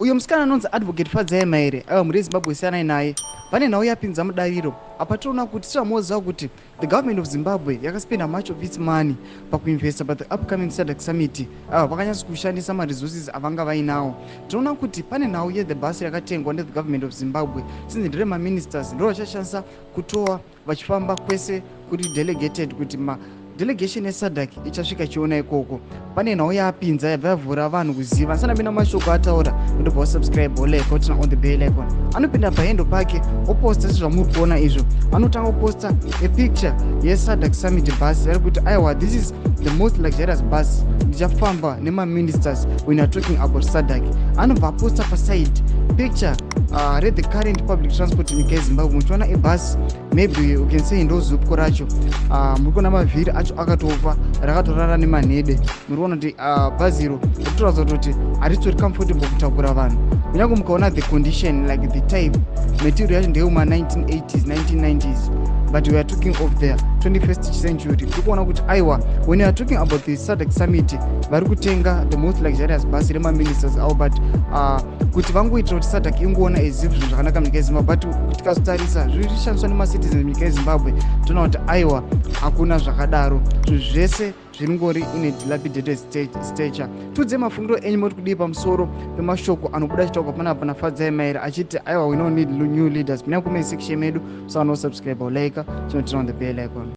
Uyo musikana anonzi Advocate Fadzai Maere, aiwa, mhuri yeZimbabwe, siyanai naye. Pane nhau yapinza mudariro apa. Toona kuti sezvamuoziva kuti the government of Zimbabwe yakaspenda much of its money pakuinvesta pa the upcoming SADC summit. Aiwa, vakanyatsa kushandisa maresources avanga vainawo. Tinoona kuti pane nhau yethe bus yakatengwa nethe government of Zimbabwe, since nderemaministers, ndo vachashandisa kutoa vachifamba kwese kuri delegated, kuti madelegation eSADC ichasvika ichiona ikoko. Pane nhau yaapinza yabva yavhura vanhu kuziva. Ndisana mashoko ataura, ndobva wasubscribe, wolike, woturn on the bell icon. Anopinda pahandle pake, oposta sezvamuri kuona izvo. Anotanga kuposta apicture yeSADC summit bus. Ari kuti, "Aiwa, this is the most luxurious bus, ndichafamba nemaministers when are talking about SADC." Anobva aposta paside picture rethe current public transport munyika yeZimbabwe. Muchiona ebus, maybe you can say ndo ZUPCO racho. Muri kuona mavhiri acho akatofa, rakatorara nemanhede. Muri kuona kuti bhazi iro rikutoratidza kuti haritori comfortable kutakura vanhu. Kunyange mukaona the condition, like the type, material yacho ndeyuma 1980s, 1990s, but we are talking of the 21st century. Tiri kuona kuti, aiwa, when you are talking about the SADC summit, vari kutenga the most luxurious bus remaministers avo, but kuti vangoitira kuti SADC ingoona as if zvinhu zvakanaka munyika yeZimbabwe. But tikazotarisa zviri zvishandiswa nemacitizens munyika yeZimbabwe, toona kuti, aiwa, hakuna zvakadaro. Zvinhu zvese zviringori in a dilapidated stature. Tiudze mafungiro enyu, moti kudii pamusoro pemashoko anobuda achitaurwa panapa naFadzai Maere achiti, "Aiwa, we no need new leaders"? Muna comment section medu, musaona kusubscribe, ulike, chinoturn on the bell icon.